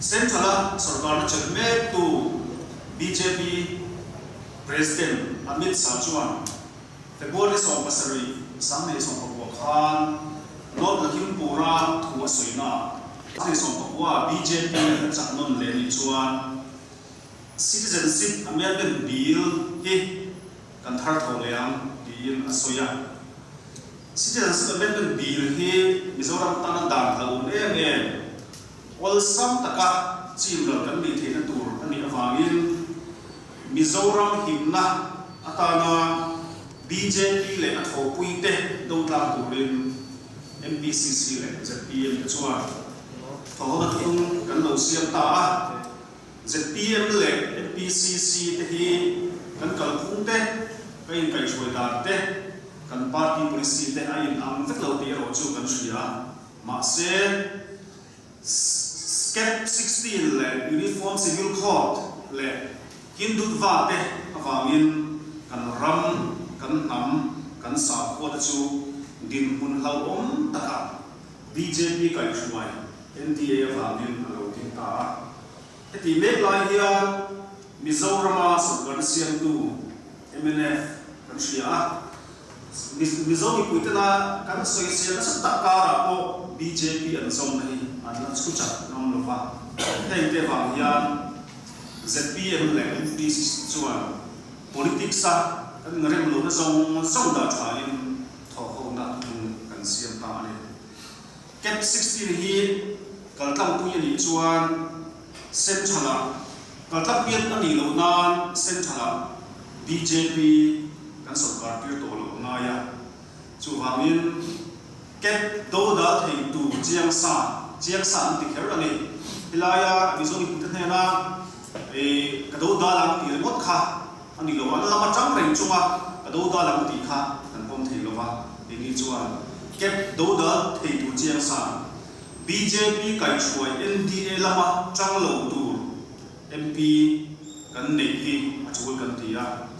Central-a sorkarna chelh mektu bjp President Amit Shah chuan February 17, 2019 khan North Lakhimpur-a thu a sawina 2019-a bjp an chak nawn leh nih chuan Citizenship Amendment Bill hi kan thar tho leh ang tiin a sawi a. Citizenship Amendment Bill hi Mizoram tana dan hlauhawm em em, awlsam taka chim ral kan nih theihna tur a nih avangin Mizoram himna atana bjp leh a thawhpuite do tlang turin MPCC leh zpm te chuan thawhhona thung kan lo siam ta a. Zpm leh MPCC te hi kan kalphung te, ka inkaihhruai dan te, kan party policy te a inang vek lo tih erawh chu kan hria. Mahse, Scap 16 leh Uniform Civil Code leh Hindutva te avangin kan ram, kan hnam, kan sakhua te chu dinhmun hlauhawm takah bjp kaihhruai NDA avangin a lo ding ta a. Heti mek lai hian Mizorama sorkarna siamtu mnf kan hria a, Mizo mipuitena kan sawisel nasa tak karah pawh bjp an zawmna hi an la chhu chat ngam lo va. Heng te vang hian zpm leh MPCC chuan politics-a kan inrem lohna zawng zawng dah thain thawhhona thung kan siam ta a ni. Cap 16 hi kaltlangpui a nih chuan Central-ah kaltlangpui a nih loh nan Central-ah bjp kan sawrkar tir tawh loh a ngai a. Chuvangin Cap do dal thei tur chiang sa chiang sa an ti kher a ni. Helaia Mizo mipuite hnena ka do dal ang tih ringawt kha a ni lo a, an lam atang reng chunga ka do dal ang tih kha kan pawm thei lo va. Keini chuan Cap do dal thei tur chiang sa bjp kaihhruai NDA lama tang lo tur MP kan neih hi a chul kan ti a.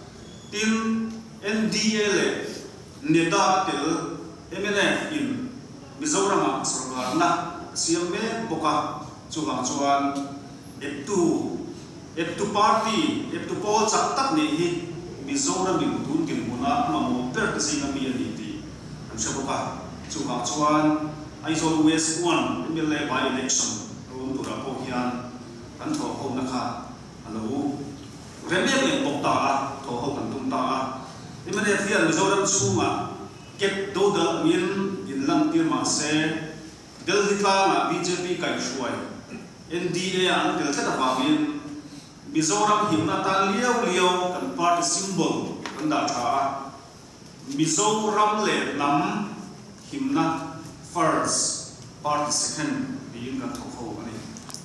Tin, NDA leh NEDA a tel mnf in Mizoramah sorkarna a siam mek bawk a, chuvang chuan eptu eptu party, eptu pawl chak tak nih hi Mizoramin tun dinhmuna a mamawh ber te zinga mi a ni tih an hre bawk a, chuvang chuan Aizawl West 1 mla by election a awm turah pawh hian kan thawhhona kha a lo rem em em bawk ta a, thawhho kan tum ta a. Mnf hian Mizoram chhungah Cap dodal angin inlantir mah se, Delhi tlangah bjp kaihhruai NDA ah an tel tlat avangin Mizoram himna atan liau liau kan party symbol kan dah tha a, Mizoram leh hnam himna first, party second tiin kan thawk ho a ni.